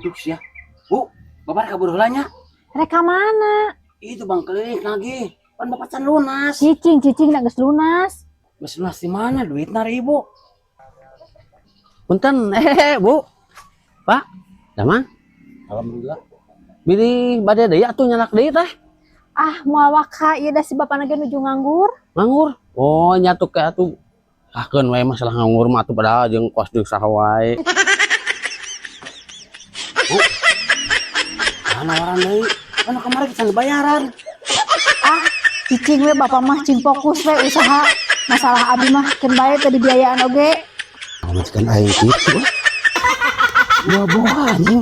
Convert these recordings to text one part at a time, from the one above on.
Aduh sia. Bu, bapak kabur heula nya. Rek ka mana? Itu bang keliling lagi. Pan bapak can lunas. Cicing, cicing da geus lunas. Geus lunas di mana duitna ribu? Punten, eh Bu. Pak, damang. Alhamdulillah. Bilih bade deui atuh nyalak deui teh. Ah, moal waka ieu da si bapana ge nuju nganggur. Nganggur. Oh, nyatu ke atuh. Ah, keun we masalah nganggur mah atuh padahal jeung kos jeung saha wae. Bu. Ah, nawaran deui. Kan kemarin can dibayaran. Ah, cicing we bapak mah cing fokus we usaha. Masalah abi mah keun bae teu dibiayaan oge. Majikan aing kitu. Buah-buah anjing.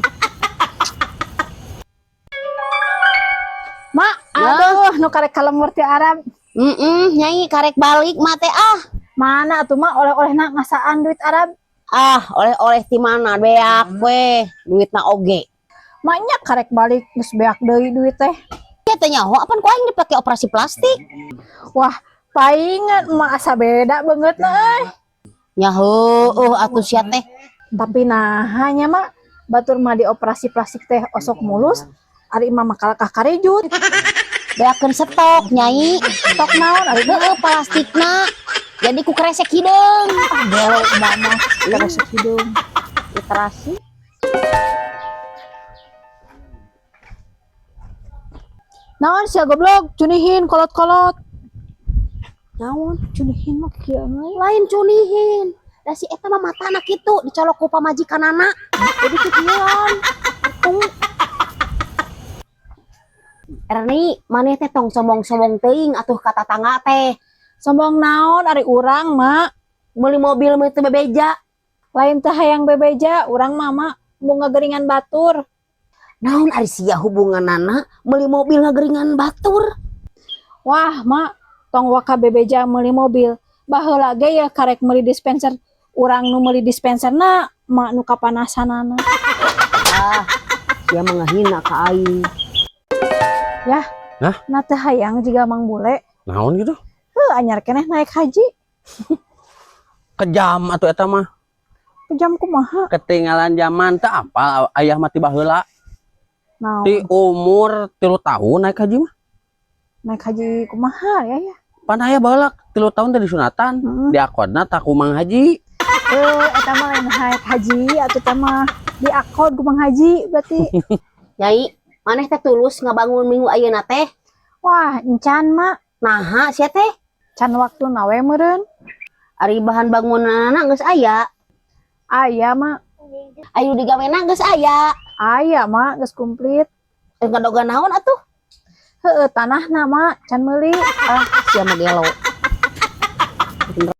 Mak, aduh nu karek ka lembur ti Arab. Nyai karek balik mah teh ah. Mana atuh mak oleh-olehna ngasaan duit Arab? Ah, oleh-oleh ti mana beak we, duitna oge. Maknya karek balik geus beak deui duit teh. Ya teh nyaho apan ku aing dipake operasi plastik. Wah, paingan emak asa beda banget na euy. Nya heueuh atuh sia teh. Tapi nah hanya mak batur mah di operasi plastik teh osok mulus, ari imah mah kalakah karejut. Beakeun stok nyai. Stok naon ari mah? Heueuh plastikna. Jadi ku kresek hideung. Ah, gelo emak mah kresek hideung. Literasi. Naon sia goblok, cunihin kolot-kolot. Naon? Cunihin mah kieu euy. Lain cunihin. Da si eta mah matana kitu dicolok ku pamajikanana. Jadi kikieuan. Tung. Erni, maneh teh tong sombong-sombong teuing atuh ka tatangga teh. Sombong naon ari urang mak? Meuli mobil mah teu bebeja. Lain teh hayang bebeja, urang mah mak mau ngageringan batur. Naon ari sia hubunganana meuli mobil ngageringan batur? Wah, mak, tong waka bebeja meuli mobil. Baheula ge ya karek meuli dispenser. Urang nu meuli dispenserna, mak nu kapanasanana. Ah, sia mah ngahina ka aing. Yah. Hah? Na teh hayang jiga Mang Bule. Naon gitu? Heuh, anyar keneh naik haji. Kejam atuh eta mah. Kejam kumaha? Ketinggalan zaman teh apal ayah mati baheula. Naon? Di umur 3 tahun naik haji mah. Naik haji kumaha ya ya? Pan aya baheula 3 tahun teh disunatan. Diakodna tak ku Mang Haji. Eta mah lain naik haji atuh eta mah diakod ku Mang Haji berarti. Nyai, maneh teh tulus ngabangun minggu ayeuna teh? Wah, encan mak. Naha sia teh? Can waktuna we meureun. Ari bahan bangunanana geus aya. Aya mak. Ayu digawena geus aya. Aya mak geus komplit. Ngadoga naon atuh? Heueuh, tanahna mak can meuli. Ah, sia mah gelo.